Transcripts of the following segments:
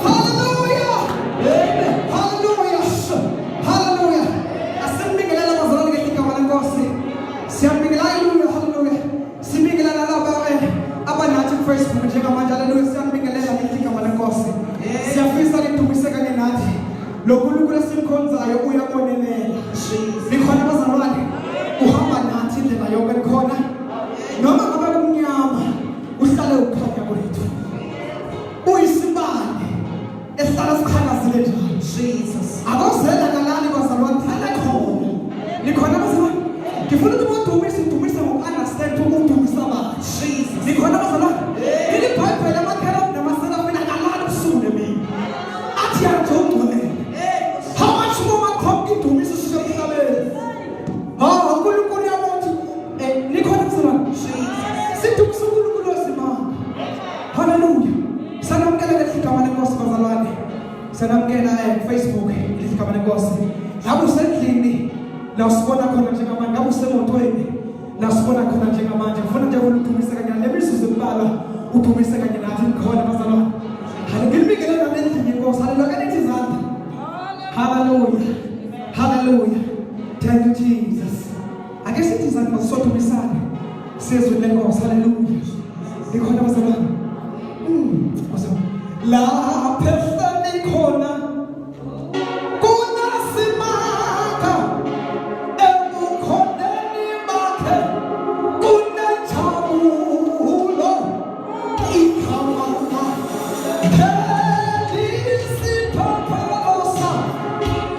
Hallelujah! Hallelujah! Hallelujah! Asimbingelele bazalwane ngeligama lenkosi. Siyambingelela, hallelujah, hallelujah. Sibingelela laba abanathi ku Facebook njengamanje, hallelujah. Siyambingelela ngeligama lenkosi. Siyafisa lidumise kanye nathi. Lo nkulunkulu esimkhonzayo uyabonelela. Nikhona bazalwane? Uhamba nathi indlela yonke nikhona. Noma ngabe kumnyama, uhlale ukhanya kwethu. Uyisibane esihlala siqhakazile njalo. Jesus. Akozela kalali bazalwane, hlala khona. Nikhona bazalwane? Ngifuna ukuthi udumise udumise ngoku-understand ukuthi udumisa bani. Jesus. Nikhona bazalwane? Leli Bhayibheli amakherobi namaserafini akalali ubusuku nemini. Athi yanje ungcwele. How much more maqhamuka indumiso isuke emhlabeni? Oh, uNkulunkulu uyabona ukuthi nikhona bazalwane? Sidumisa uNkulunkulu wesimanga. Hallelujah. Sanamukela leli gama lenkosi bazalwane. Sanamukela Facebook leli gama lenkosi. Ngabe usendlini la usibona khona njengamanje, ngabe usemotweni la usibona khona njengamanje. Ngifuna nje ukudumise kanye nale mizuzu embalwa udumise kanye nathi nikhona bazalwane. Hallelujah. Ngilibingelela nendlini yenkosi. Hallelujah. Ake nithi izandla. Hallelujah. Hallelujah. Thank you Jesus. Ake sithi izandla sodumisane. Sizwe lenkosi. Hallelujah. Nikhona bazalwane. Bazalwane. Lapha ehleli khona kunesimanga ebukhoneni bakhe kunenjabulo igama lakhe lisiphaphalosa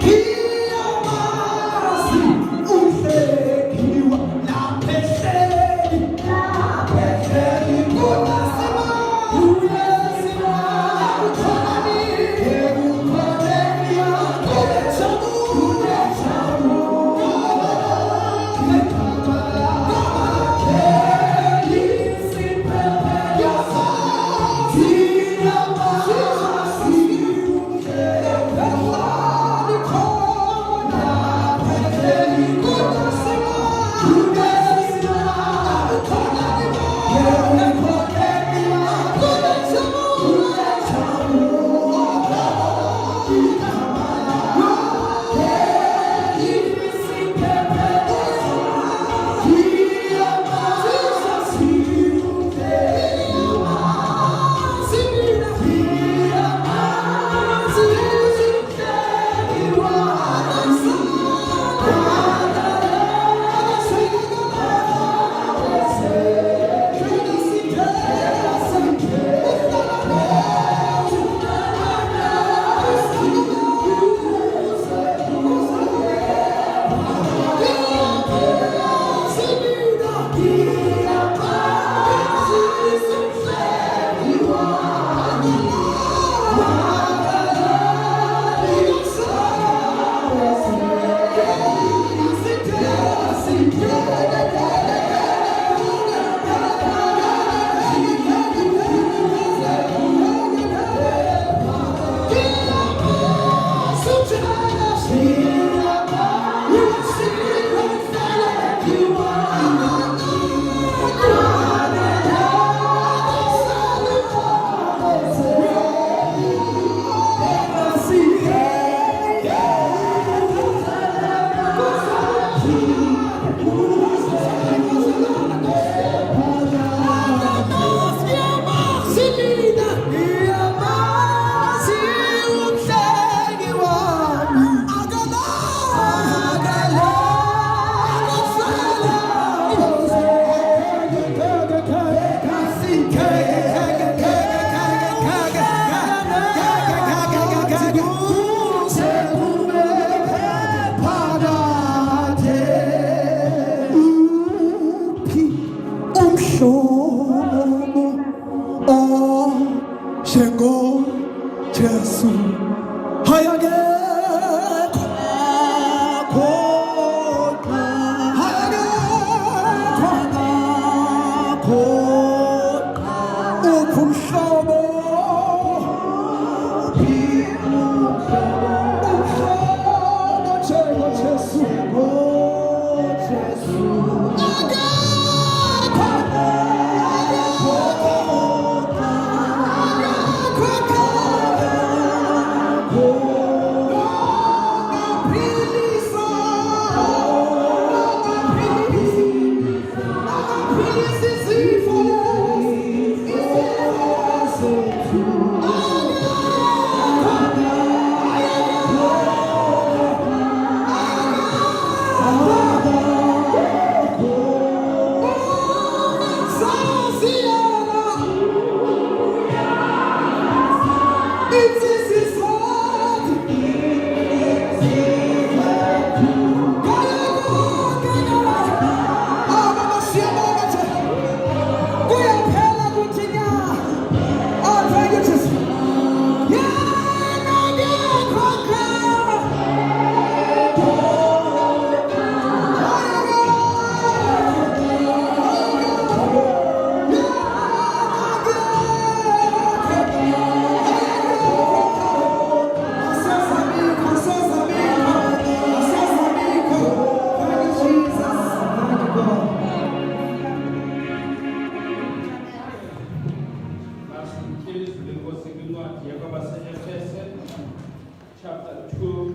ngiyamazi uhlengiwa lapha ehleli kunesimanga ebukhoneni. Uphi umhlobo? Umhlobo njengoJesu. Akekho, akekho, akekho ongaphilisa, ongaphilisa, ongaphilisa izifo lezi, izifo zethu. Akekho, akekho, ungamsazi yena. Insizi zethu. Ah, baba, siyabonga nje. Kuyaphela kuthi nya. Oh, thank you, Jesus. Yena akekho khona. Thank you, Jesus. Thank you, God. Masityhile izwi lenkosi kwincwadi yakwabaseEfese chapter 2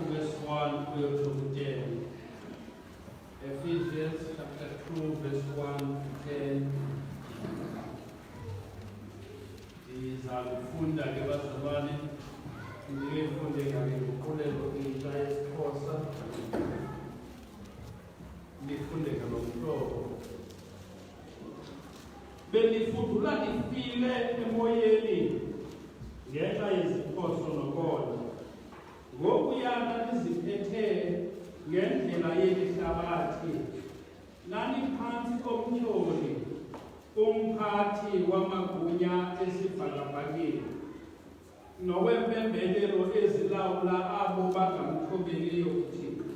verse 1 kuyotsho ku-10. Ephesians chapter 2 verse 1 to 10. Ndiza kufunda ke bazalwane, ndiyifunde ngangenguqulelo intsha yesiXhosa. Ndifunde ngalo mhlobo. Benifudula nifile emoyeni ngenxa yeziphoso nokona. Ngokuyana niziphethe ngendlela yeli hlabathi, naniphantsi komtyholi, umphathi wamagunya esibhakabhakeni, noweempembelelo ezilawula abo bangamthobeliyo uThixo.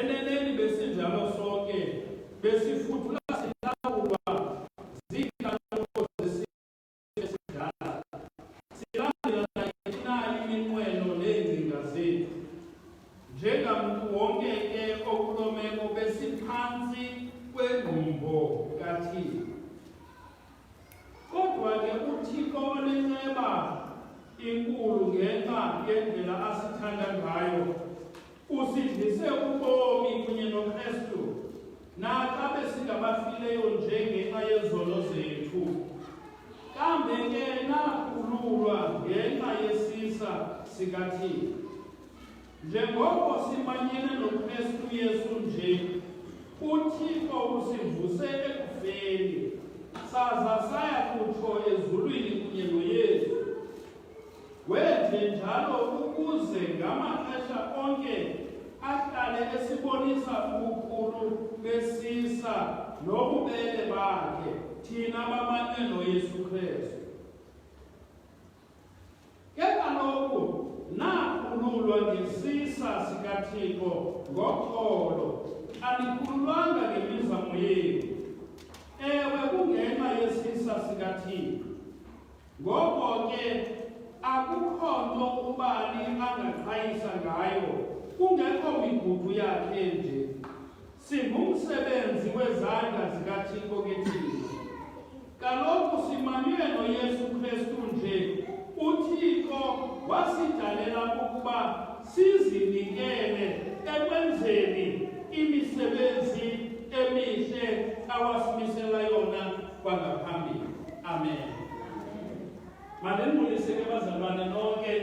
Eneneni besinjalo sonke, besifudula silawulwa ziinkanuko zesidala, silandela nayiphi na iminqweno neengcinga zethu. Njengamntu wonke ke okuloo meko besiphantsi kwengqumbo kaThixo. Kodwa ke uThixo onenceba inkulu ngenxa yendlela asithanda ngayo, usidlise ubomi kunye noKrestu, naxa besingabafileyo nje ngenxa yezono zethu. Kambe ke nakhululwa ngenxa yesisa sikaThixo. Njengoko simanyene noKrestu Yesu nje, uThixo usivuse ekufeni, saza saya kutsho ezulwini kunye noYesu. Wenze njalo ukuze ngamaxesha onke ahlale esibonisa ubukhulu besisa nobubele bakhe thina bamanywe noYesu Krestu. Ke kaloku nakhululwa ngesisa sikaThixo ngokholo, anikhululwanga ngemizamo yenu. Ewe, kungenxa yesisa sikaThixo. Ngoko ke akukho nto ubani angaqhayisa ngayo kungekho migudu yakhe nje. Singumsebenzi wezandla zikaThixo ke thina. Kaloku simanywe noYesu Krestu nje, uThixo wasidalela ukuba sizinikele ekwenzeni imisebenzi emihle awasimisela yona kwangaphambili. Amen. Mandinibulise ke bazalwane nonke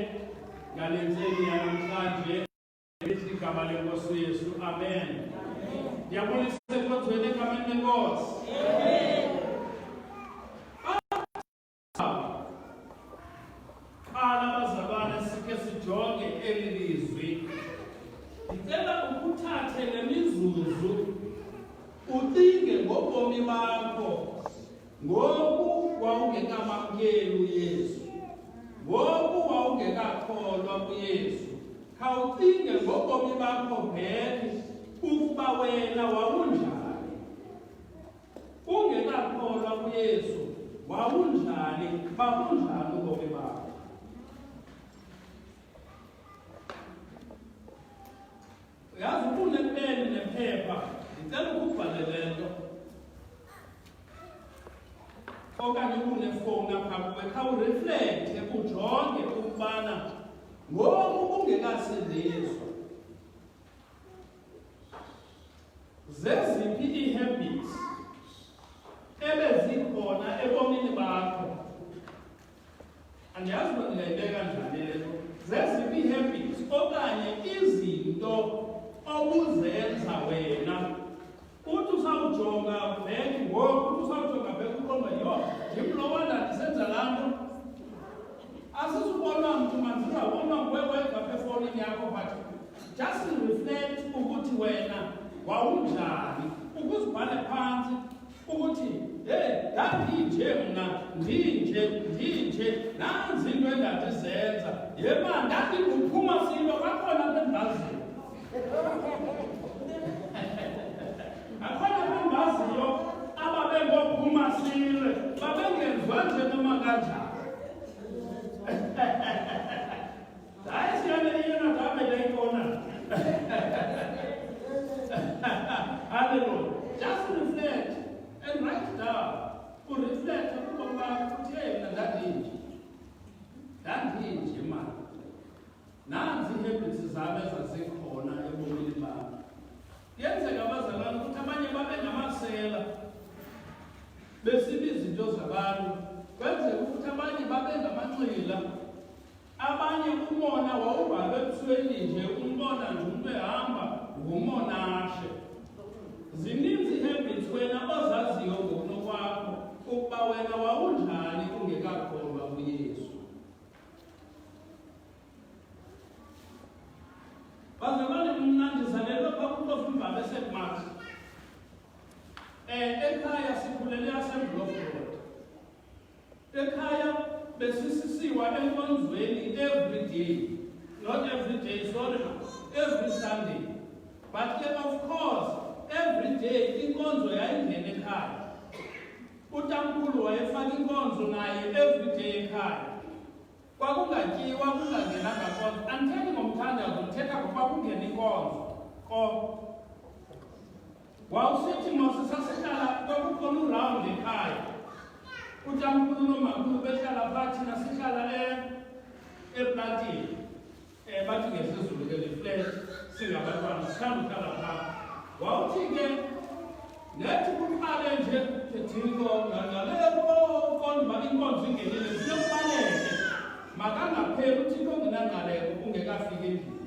ngale ntseni yanamhlanje. Lihle igama lenkosi uYesu. Amen. Ndiyabulisa enkonzweni egameni lenkosi. Qala bazalwane sikhe sijonge eli lizwi. Ndicela ukuthathe le mizuzu ucinge ngobomi bakho ngoku wawungekamamkeli uYesu. Ngoku wawungekakholwa kuYesu. Khawucinge ngobomi bakho vele ukuba wena wawunjani. Ungekakholwa kuYesu. kuYesu, wawunjani, babunjani ubomi bakho? Uyazi uba unepeni nephepha, ndicela ukubhale le nto. Okanye uba unefowuni apha kuwe, khawureflekthe ujonge ukubana ngoku ungekasindiswa zeziphi ii-habits ebezikhona ebomini bakho. Andiyazi uba ndingayibeka njani le nto. Zeziphi ii-habits okanye izinto obuzenza wena uthi usawujonga back ngoku, uthi usawujonga back uqonda, yho, ndim lowa ndandisenza laa nto. Asizubonwa mntu, mandizawubonwa nguwe wedwa apha efowunini yakho, but just reflect ukuthi wena wawunjani, ukuzibhale phantsi ukuthi hey, ndandinje mna, ndinje, ndinje, nanzi into endandizenza. Yema, ndandinguphuma silo kwakhona apha endibaziyo, akhona apha endibaziyo ababengophuma silwe, babengenziwa nje noma kanjani. Hayi, siyane iyona ndabe ndayibona. Hallelujah. Just reflect and write down. Ureflect kubomi bakho uthi, hey, mna ndandinje, ndandinje mani, nanzi ii-habits zam ezazikhona ebomini bam. Kuyenzeka, abazalwane, ukuthi abanye babe ngamasela, besiba izinto zabantu. Kwenzeka ukuthi abanye babe ngamanxila, abanye umona wawubhalwe ebusweni nje, umbona nje umntu ehamba ngumonashe. Zininzi ii-habits wena ozaziyo ngokunokwakho ukuba wena wawunjani ungekakholwa kuYesu. Bazalwane, mna ndizalelwe phaa kuCofimvaba eSt Marks. Ekhaya sikhulele Assembly of God. Ekhaya besisisiwa enkonzweni every day, not every day, sorry, every Sunday, but ke of course every day inkonzo yayingena ekhaya. Utamkhulu wayefaka inkonzo naye every day ekhaya. Kwakungatyiwa kungangenanga nkonzo. Andithethi ngomthandazo, ndithetha ngokuba kungena inkonzo. Ko wawusithi mos sasihlala, kwakukhona urawundi ekhaya, utamkhulu nomakhulu behlala phaa, thina sihlala eplatini, bathi ngesiZulu ke li-flat. Singabantwana sithanda uhlala phaa. Wawuthi ke nethi kuqale nje thiko ngale konba uba inkonzo ingenile, siyekubaleke, makangapheli uThixo ongenangqaleko ungekafiki endlini.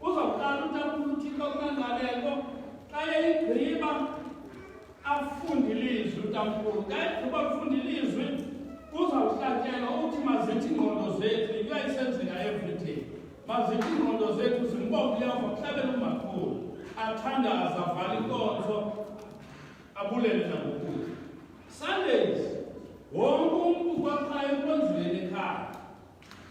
Uzawuqala utamkhulu uThixo kunangqaleko, xa eyigqiba afunde ilizwi utamkhulu. Xa egqiba kufunda ilizwi, uzawuhlatyelwa uthi mazithi iingqondo zethu, yinto ayisenzeka everyday, mazithi iingqondo zethu zimbonge uyava, kuhlabela umakhulu, athandaze, avale inkonzo, abulele nangokutya. Sundays wonke umntu kwakhaya enkonzweni ekhaya,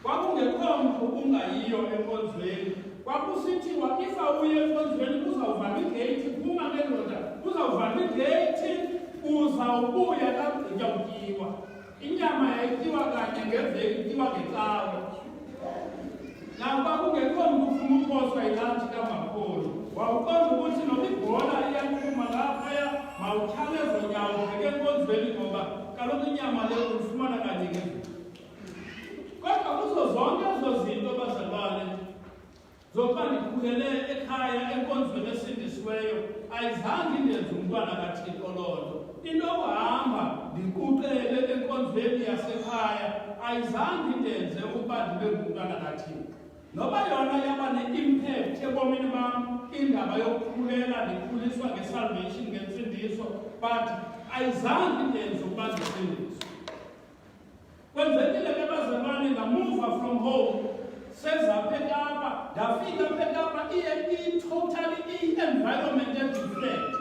kwakungekho mntu ungayiyo enkonzweni. Kwakusithiwa if awuye enkonzweni kuzawuvalwa igeyithi, phuma ke ndoda, kuzawuvalwa igeyithi, uzawubuya kagqitya utyiwa. Inyama yayityiwa kanye ngeveki, ityiwa ngecawe. Nakuba kungekho mntu ufuna uphoswa ilantshi kamakhulu, wawuqonda ukuthi noba ibhola iyaqhuma ngaphaya, mawutyhale ezo nyawo ubheke enkonzweni, ngoba kaloku inyama le uyifumana kanye ngeveki. Kodwa kuzo zonke ezo zinto, bazalwane, zokuba ndikhulele ekhaya enkonzweni esindisiweyo, ayizange indenze umntwana kaThixo loo nto. Into yokuhamba ndiquqele enkonzweni yasekhaya ayizange indenze ukuba ndibe ngumntwana kaThixo. Noba yona yaba ne-impact ebomini bam indaba yokukhulela ndikhuliswa nge-salvation, ngentsindiso, but ayizange indenze ukuba ndisindiswe. Kwenzekile ke, bazalwane, ndamuva from home, seza apha eKapa. Ndafika apha eKapa, iye i-totally i-environment e-different.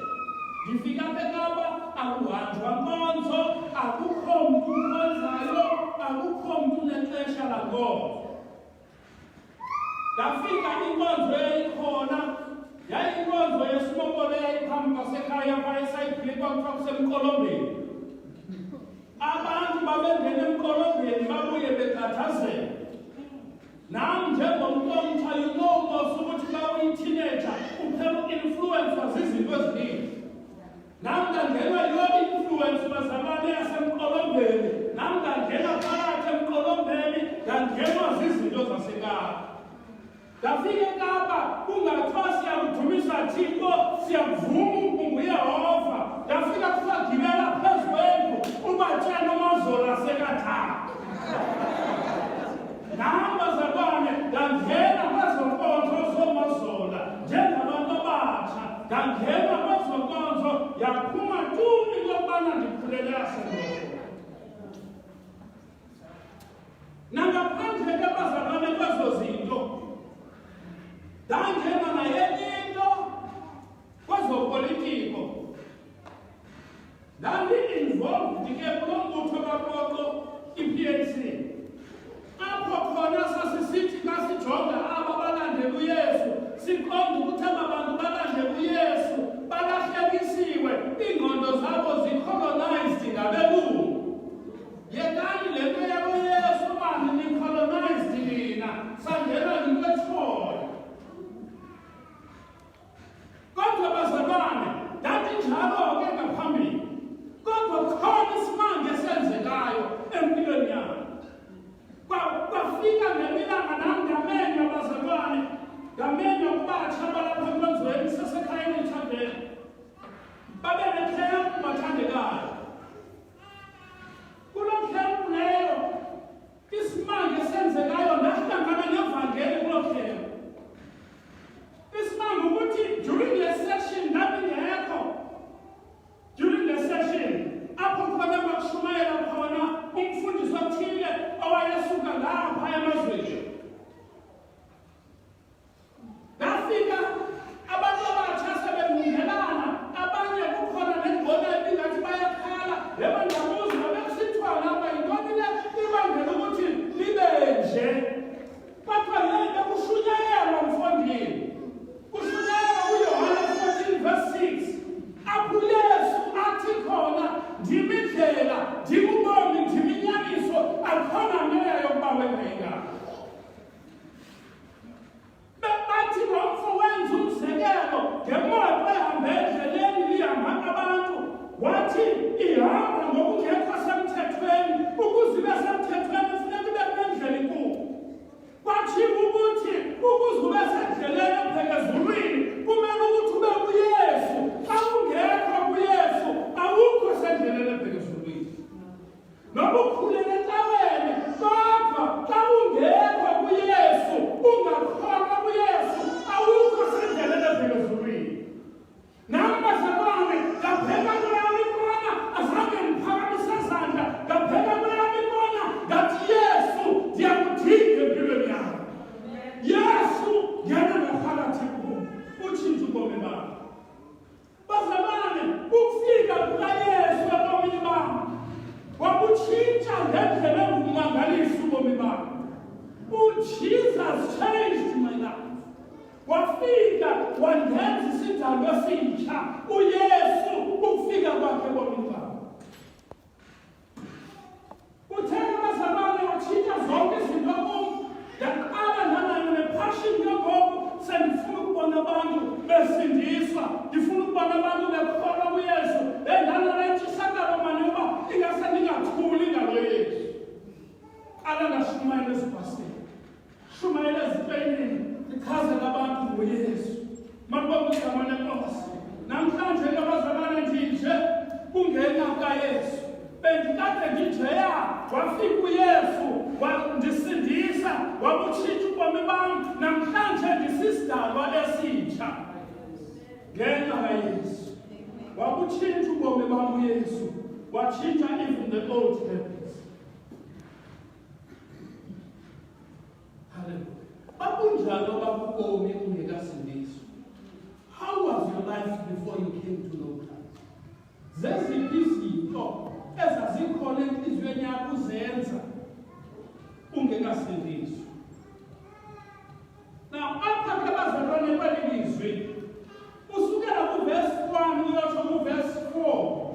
Ndifika apha eKapa, akuhanjwa nkonzo, akukho mntu ukhonzayo, akukho mntu unexesha lankonzo. Ndafika inkonzo eyayikhona yayinkonzo yesimokolo eyayiphambi kwasekhaya phaa esayibhili, kwakuthiwa kusemqolombeni. babengena emqolombeni babuye bekhathazeka. Nam njengomntu omtsha, you know mos ukuthi xa uyi-teenager uphela u-influencwa zizinto ezininzi. Nam ndangenwa yiloo influence bazalwane yasemqolombeni. Nam ndangena phakathi emqolombeni, ndangenwa zizinto zaseKapa. Ndafika eKapa kungathiwa siyakudumisa Thixo, siyakuvuma unguYehova. Ndafika kuthiwa gibela phezu kwendlu ubatshela umazolo asekathaka. Nam bazalwane ndangena kwezo nkonzo zoomazola njengabantu abatsha, ndangena kwezo nkonzo yaphuma tu into yokubana ndikhulele yasemazolo. Nangaphandle ke bazalwane kwezo zinto ndangena nayenye into kwezopolitiko. Ndandi-involved ke kulo mbutho kaPoqo i-PAC, apho khona sasisithi xa sijonga aba balandela uYesu siqonda ukuthi aba bantu balandela uYesu balahlekisiwe, iingqondo zabo zi-colonized ngabelungu. Yekani le nto yaboYesu mani, ni-colonized nina. Sangena yinto etshoyo. Kodwa bazalwane, ndandinjalo ke ngaphambili. Kodwa khona isimanga esenzekayo empilweni yami. Kwafika ngemilanga nam ndamenywa bazalwane, ndamenywa kubatsha balapha enkonzweni sasekhayeni ethandeni. Babe nekhempu bathandekayo. Kuloo khempu leyo isimanga esenzekayo ndahlangana nevangeli kuloo khempu. Isimanga ukuthi during the session ndandingekho. During the session apho khona kwakushumayela khona umfundisi othile owayesuka ngapha emazweni. Ndafika abantu abatsha sebelungelana, abanye kukhona nengona ebingathi bayakhala. Yebo, ndiyabuza bekusithiwa lapha yintoni le ibangela ukuthi libe nje? Kwathiwa yeyi bekushunyayelwa mfondini. Kushunyayelwa kuYohane 14 verse 6. Apho uYesu athi khona ndim indlela, ndim ubomi, ndim inyaniso, akukho namela yokuba wena ingalo. Bathi lo mfo wenza umzekelo ngemoto ehamba endleleni lihamba abantu, wathi ihamba ngokungekho semthethweni. Ukuze ibe semthethweni funeka ibe kule ndlela inkulu. Kwatshiwo ukuthi ukuze ube sendleleni ebheke ezulwini kumele ukuthi ube kuYesu. Xa ungekho kuYesu awukho sendleleni ebheke ezulwini. Noba ukhulele ecaweni, kodwa xa ungekho kuYesu, ungakholwa kuYesu, awukho sendleleni ebheke ezulwini. Nam bazalwane, ndabheka kweyam ikona, azange ndiphakamise zandla, ndabheka kweyam ikona, ndathi Yesu, ndiyakudinga empilweni yam. Yesu, ngena ngaphakathi kum, utshintshe ubomi bam. Bazalwane, ukufika kukaYesu ebomini bam kwabutshintsha ngendlela engummangaliso ubomi bam. UJesus changed my life. Wafika wandenza isidalwa esitsha uYesu ukufika kwakhe ebomini bam. Uthe abazalwane watshintsha zonke izinto kum, ndaqala ndanayo nepassion ke ngoku, sendifuna ukubona abantu besindiswa, ndifuna ukubona abantu bekholwa kuYesu. Bendanale ntshisakalo mani yoba ingase ndingathuli ngalo Yesu. Qala ndashumayela ezibhasini, shumayela ezitreyinini, ndichazele abantu ngoYesu. Malibonge igama leNkosi. Namhlanje ke bazalwane ndinje kungenxa kaYesu. Bendikade ndinjeya, wafika uYesu wandisindisa, wabutshintsha ubomi bam. Namhlanje ndisisidalwa esitsha ngenxa kaYesu. Wabutshintsha ubomi bam uYesu, watshintsha even the old habits. Hallelujah. Babunjalo babubomi ungekasindiswa. How was your life before you came to know Christ? Zeziphi izinto ezazikhona enhliziyweni yakho uzenza ungekasindiswa? Now apha ke bazalwane kweli lizwi usukela kuvesi 1 uyotsho kuvesi 4.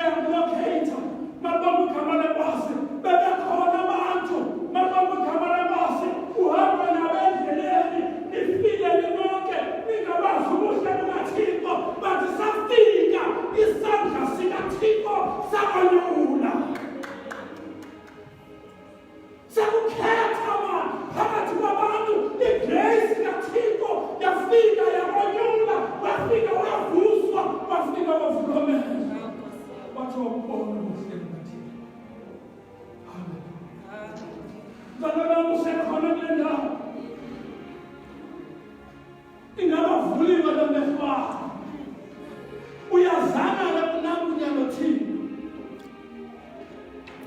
Yakulokhetha malibonga igama lenkosi. Bebekhona abantu, malibonga igama lenkosi. Uhamba nabo endleleni, nifike ninonke ningabazi ubuhle bukaThixo, bathi safika isandla sikaThixo sakwanyula. Sekukhetha ma phakathi kwabantu igrace kaThixo yafika yakwanyula, wafika wavuswa, wafika wavulwa amehlo, wathi wakubona ubuhle bukaThixo. Mntwana wam usekhona kule ndawo, ingaba vuliwe lo mehlo akho, uyazana ke unakunya noThixo.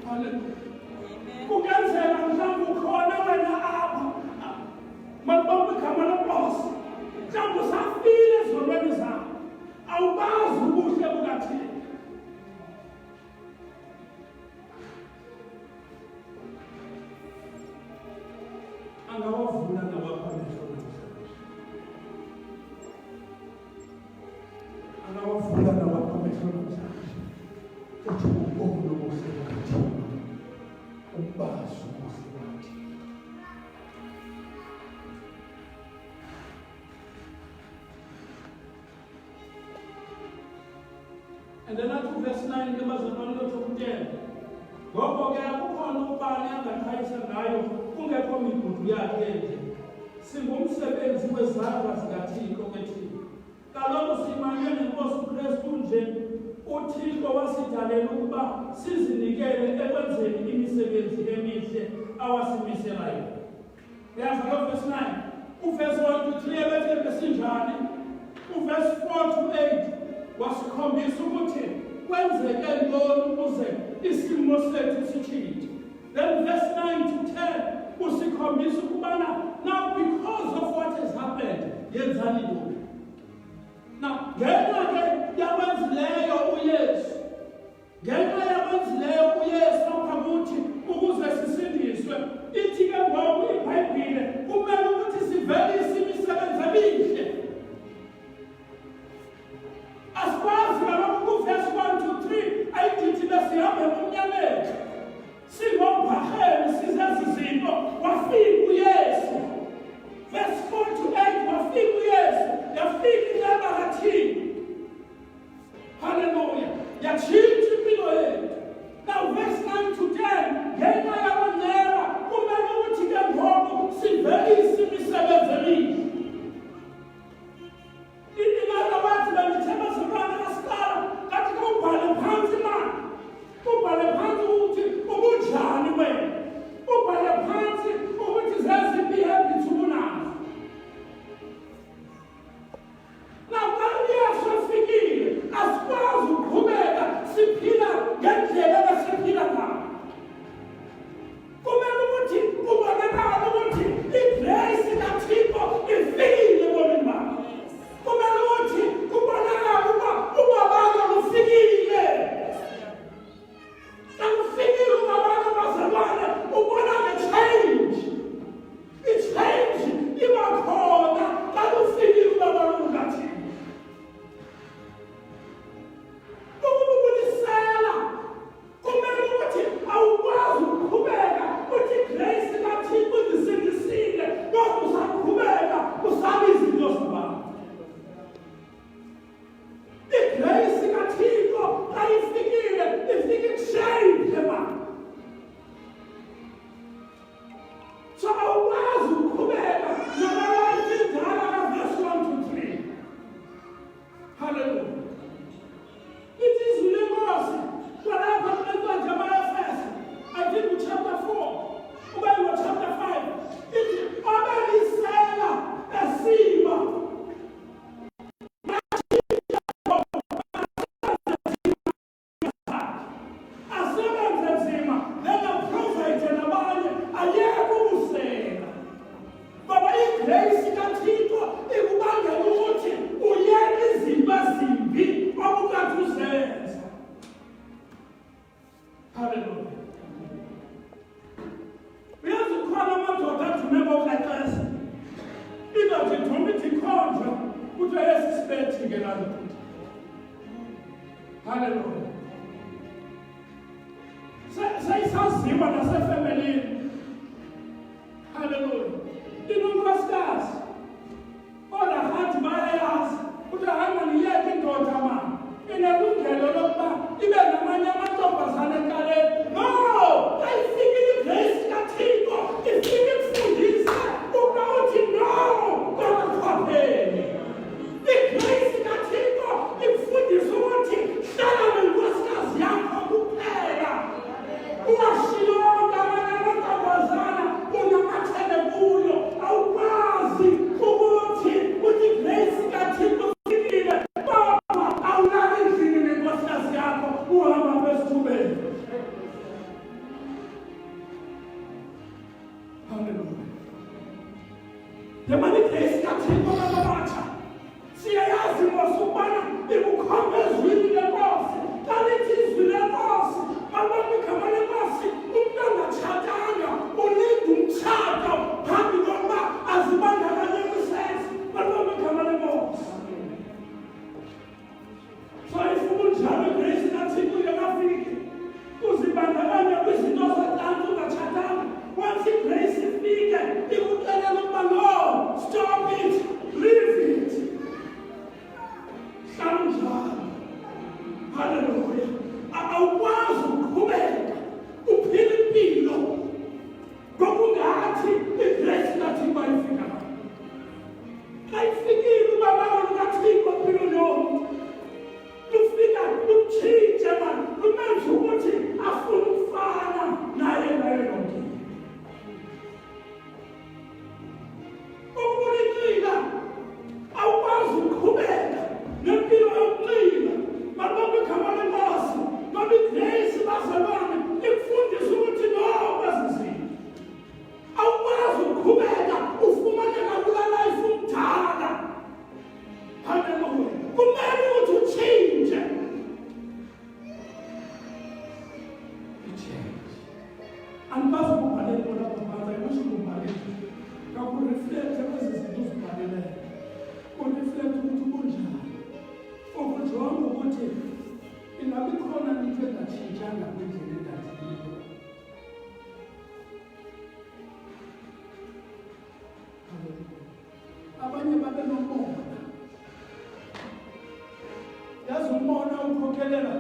Haleluya. Kungenzeka mhlawumbi ukhona wena apha, malibonke igama lenkosi, mhlawumbi usafile ezonweni zakho, awubazi ubuhle bukaThixo. Angawavula nawakho amehlo namhlanje, angawavula nawakho amehlo namhlanje, uthi ubone ubuhle bukaThixo, ubazi ubuhle bukaThixo. And then athi uvesi 9 ke bazalwane lotho ku-10, ngoko ke akukhona ubani angaqhayisa ngayo kungekho migudu yakhe nje, singumsebenzi wezandla zikaThixo ke thina. Kaloku simanywe neNkosi uKristu nje, uThixo wasidalela ukuba sizinikele ekwenzeni imisebenzi emihle awasimisela yona. Uyava lo verse 9? Uverse 1 to 3 ebethe besinjani? Uverse 4 to 8 wasikhombisa ukuthi kwenzeke ntoni ukuze isimo sethu sitshintshe. Then verse 9 to 10 usikhombisa ukubana now because of what has happened, yenzani ntoni? Now ngenxa ke yakwenzileyo uYesu, ngenxa yakwenzileyo uYesu apha kuthi ukuze sisindiswe, ithi ke ngoku iBhayibhile kumele ukuthi sivelise imisebenzi emihle. Asikwazi kaloku kuvesi 1 to 3 ayidithi besihambe ebumnyameni singobharheni sizezi zinto, wafika uYesu. Verse 4 to 8 wafika uYesu, yafika inceba kaThixo. Haleluya, yatshintsha impilo yethu. Now verse 9 to 10, ngenxa yaloo kumele ukuthi ke ngoku sivelise imisebenzi emihle. In other words, bendithe bazalwane kasiqala ngathi kawubhale phantsi imali, ubhale phantsi ukuthi ubunjani wena, ubhale phantsi ukuthi zeziphi ii-habits ubunazo. Now xa uYesu efikile asikwazi ukuqhubeka siphila ngendlela ebesiphila ngayo. Kumele ukuthi kubonakale ukuthi igrace kaThixo ifikile ebomini bakho. Kumele ukuthi kubonakale uba ubabalo lufikile. Xa kufikile ubabalo bazalwane, ubona nge-change. I-change iba khona xa kufikile ubabalo lukaThixo. Ukububulisela kumele ukuthi awukwazi ukuqhubeka uthi grace kaThixo indisindisile, kodwa usaqhubeka usaba izinto zabantu. Igrace kaThixo xa ifikile ifike ikushape mani. So awukwazi ukuqhubeka noma life indala kavesi 1 to 3. Haleluya. Lithi izwi lenkosi kwalapha kule ncwadi yama-Efese, I think uchapter 4 uba iwo-chapter 5, ithi obelisela esiba asebenze nzima then aprovide nabanye, ayeke ubusela. Ngoba igrace kaThixo ikubangela ukuthi uyeke izinto ezimbi obukade uzenza. Haleluya. Uyazi khona amadoda adume ngokrexesa, indoda idume ithi ikhonjwa kuthiwa esi sibethi ke laa ndoda. Haleluya. Kusaziwa nasefemelini. Haleluya. Inonkosikazi. Kodwa hathi bayayazi ukuthi hayi mani iyeke indoda mani. Inelungelo lokuba ibe namanye amantombazane ecaleni. No! Xa ifikile igrace kaThixo, ifike ikufundise ukuba uthi no kwakukhwapheni. Igrace kaThixo ikufundisa ukuthi hlala nenkosikazi yakho kuphela. Ungashiyi onke amanye amantombazana unamathele kuyo. Awukwazi ukuthi uthi igrace kaThixo ifikile kodwa awulali endlini nenkosikazi yakho uhamba apha esithubeni. Hallelujah. Yemani igrace kaThixo bantu abatsha. Siyayazi mos ukubana ikukhomba ezwini lenkosi. Xa lithi izwi lenkosi, malibambe igama lenkosi, umntu angatshatanga ulinda umtshato phambi kokuba azibandakanye kwisex. Malibambe igama lenkosi. So if ubunjalo igrace kaThixo ingekafiki, uzibandakanya kwizinto zocansi ungatshatanga. Once igrace ifike, ikuxelela ukuba no, stop it, leave it. Hlala unjalo. Haleluya. Awukwazi ukuqhubeka uphila impilo ngokungathi igrace kaThixo ayifikanga. Xa ifikile ubabalo lukaThixo empilweni yomntu, lufika lumtshintshe mani, lumenze ukuthi afune ukufana naye ngayo yonke into. Ukuba awukwazi ukuqhubeka nempilo yokunxila, malibongwe igama lenkosi, ngoba igrace bazalwane ikufundisa ukuthi no kwezi zinto. Awukwazi ukuqhubeka ufumaneka kula life umdala. Haleluya. Kumele ukuthi utshintshe. I-change. Andikwazi ukubhala into lapha phantsi, I wish ukubhalile. Ngakureflekte kwezi zinto uzibhalileyo. Kureflekte ukuthi kunjani. Ukujonga ukuthi ingabe ikhona into engatshintshanga kwindlela endandiyiyo. Abanye babe nomona. Yazi umona ukhokhelela,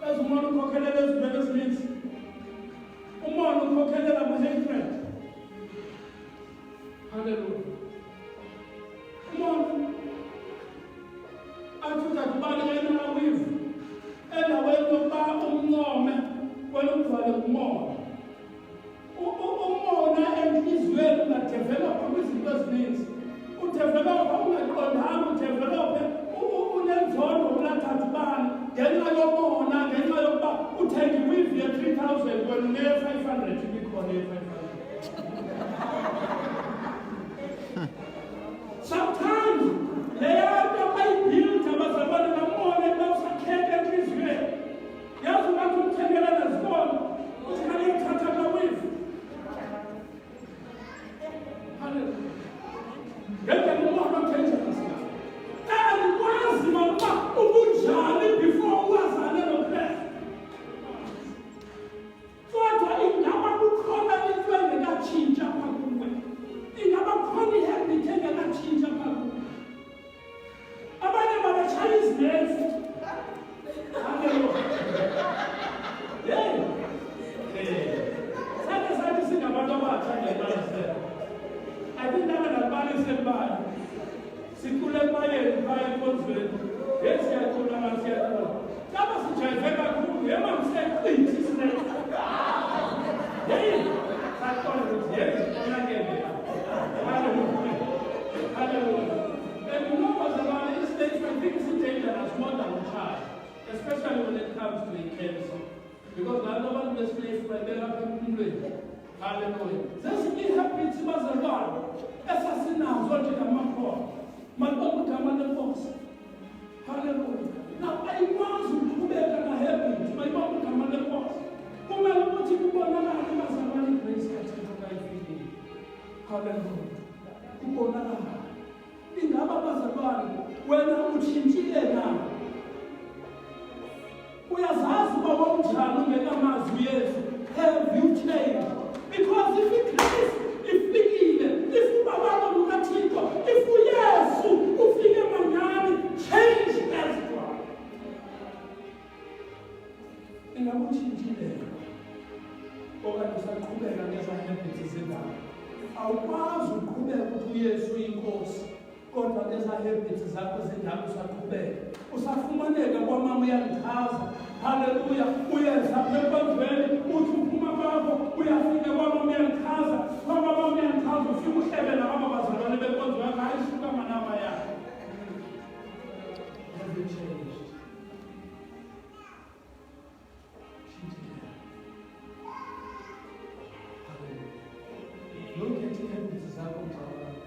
yazi umona ukhokhelela ezintweni ezininzi. Umona ukhokhelela kwi-hatred. Haleluya. Umona athi udadubani yena awivu endaweni yokuba umncome wena umvale ngumona. Umona enhliziyweni ungadevelopha kwizinto ezininzi. Udevelopha ungaqondanga, udevelophe unenzondo kulathatha ubani ngenxa yomona, ngenxa yokuba uthenge iwivi ye-3000 wena uneye-500 ibikhona ye-500. Sometimes leya nto bayibhilda bazalwane bamone bawusakheka enhliziyweni. Yazi ungathi umthengela nezikolo uthi kaliyothatha kawivu. Haleluya. Ngendlela umona odangerous ngayo. Andikwazi mama ubunjani before uwazane noKristu. Kodwa ingaba kukhona into engekatshintsha apha kuwe? Ingaba kukhona ihabit engekatshintsha apha kuwe? Abanye babetshaya izinesi. Haleluya. Hey. Sake sathi singabantu abatsha ngiyabalisela. I think ndake ndalibalisa elibali. Sicule ebayeni phaya enkonzweni. Hey siyacula mani siyacula. Kaba sijayive kakhulu, yema siyayichitha isineke. Hey, saqonda ukuthi hey konakele. Haleluya. Haleluya. And you know bazalwane, i-snake I think is dangerous more than utshaya, especially when it comes to i-cancer. Because laa nto abantu besinefu bayibeka apha empumlweni. Haleluya. Zezinye ii-habits bazalwane esasinazo njengamakholwa. Malibongwe igama lenkosi. Haleluya. Now ayikwazi ukuqhubeka na-habit, mayibongwe igama lenkosi. Kumele ukuthi kubonakale bazalwane igrace kaThixo kayifikile. Haleluya. Kubonakala. Ingaba bazalwane wena utshintshile na? Uyazazi uba wawunjani ungekamazi uYesu. Have you changed? Because if igrace ifikile, if ubabalo lukaThixo, if uYesu ufike manyani, change has gone. Ingaba utshintshile okanye usaqhubeka ngezaa habits zendalo? Awukwazi uqhubeka uthi uYesu uyinkosi, kodwa ngezaa habits zakho zendalo usaqhubeka. Usafumaneka kwamama uyandichaza. Haleluya, uyeza apha enkonzweni, uthi uphuma kwakho uyafika kwamama uyandichaza, kwamama uyandichaza, ufika uhlebe nababa bazalwane benkonzo yakho, hayi suka manaba yakho. Have you changed? Tshintshile. Hallelujah. Look at ii-habits zakho mzalwane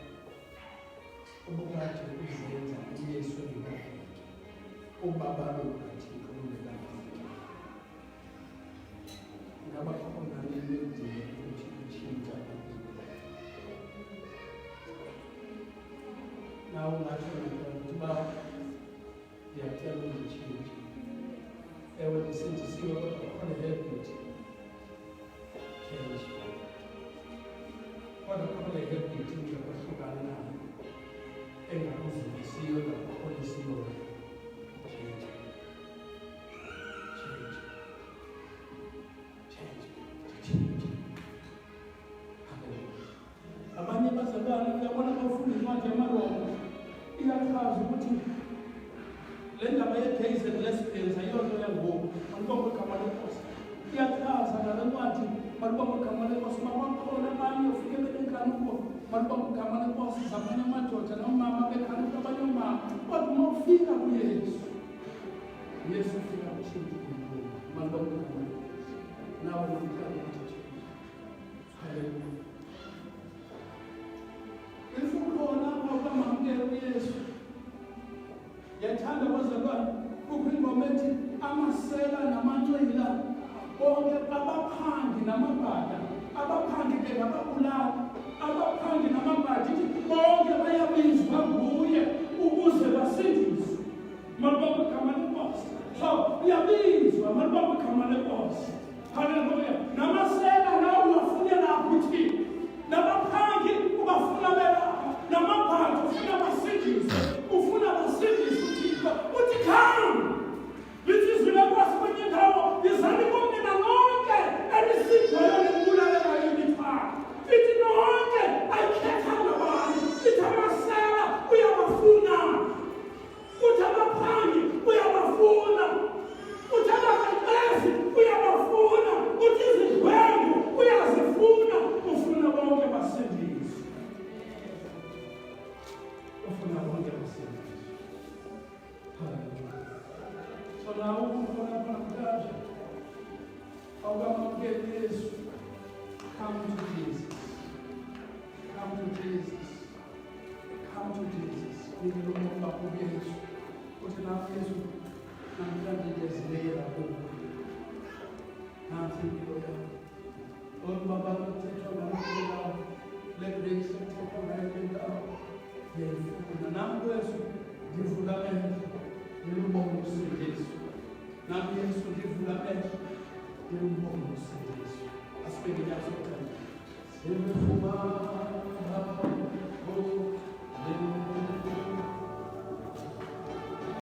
ubukade uzenza uYesu engekafiki, ubabalo lukaThixo lungekafiki. Ingaba khona into edinga ukuthi utshintshe apha? Nawe ungatsho namhlanje ukuthi uba ndiyacela unditshintshe. Ewe, ndisindisiwe, kodwa kukhona habit. Change. Kodwa kukhona habit engekwahlukani nayo, engakuzukisiyo, engakukholisiyo wena. Change. Change. Change. Change. Hallelujah. Abanye bazalwane, uyabona, bafunda incwadi yamaRoma, iyachaza ukuthi le ndaba ye-gays and lesbians ayiyonto yangoku. Malibongwe igama leNkosi. Iyachaza nale ncwadi, malibongwe igama leNkosi, uba kwakhona abanye ufike benenkanuko, malibongwe igama leNkosi, zamanye amadoda, noomama bekhanuka abanye oomama. Kodwa uma ufika kuYesu, Yesu ufika kutshintshe ubomi. Malibongwe igama leNkosi. Nawe namhlanje uthi change. Haleluya. If ukhona apha ukamamkela uYesu, ndiyathanda bazalwane, kukho ingoma ethi amasela namanxila bonke, abaphangi namabhada. Abaphangi ke ngababulali, abaphangi namabhada, ithi bonke bayabizwa nguye ukuze basindiswe. Malibongwe igama leNkosi. So uyabizwa, malibongwe igama leNkosi. Haleluya. Namasela nawe uwafunela apho uThixo, nabaphangi ubafuna belapha, namabhadi ufuna basindiswe, ufuna basindiswe uThixo. Uthi come. Lithi izwi leNkosi kwenye indawo, yizani kum nina nonke enisindwayo nenibulalekayo imithwalo. Ithi nonke, ayikhethanga bani. Ithi amasela uyabafuna, uthi abaphangi uyabafuna, uthi abaqeqezi uyabafuna, uthi izidlwengu uyazifuna. Ufuna bonke basindiswe, ufuna bonke basindiswe. Hallelujah. So nawe ukhona apha namhlanje awukamamkeli Yesu, come to Jesus, come to Jesus, come to Jesus. Nikela ubomi bakho kuYesu, uthi nawe, Yesu, namhlanje ndiyazinikela kuwe, nantsi impilo yam. Olu babalo kuthethwa ngalo kule ndawo, le grace kuthethwa ngayo kule ndawo, ndiyayifuna nam. Yesu, ndivula amehlo ndilubone usindiso. Nam Yesu, ndivula amehlo ndilubone usindiso. Asibeke inyawo sokucela. Simfumane.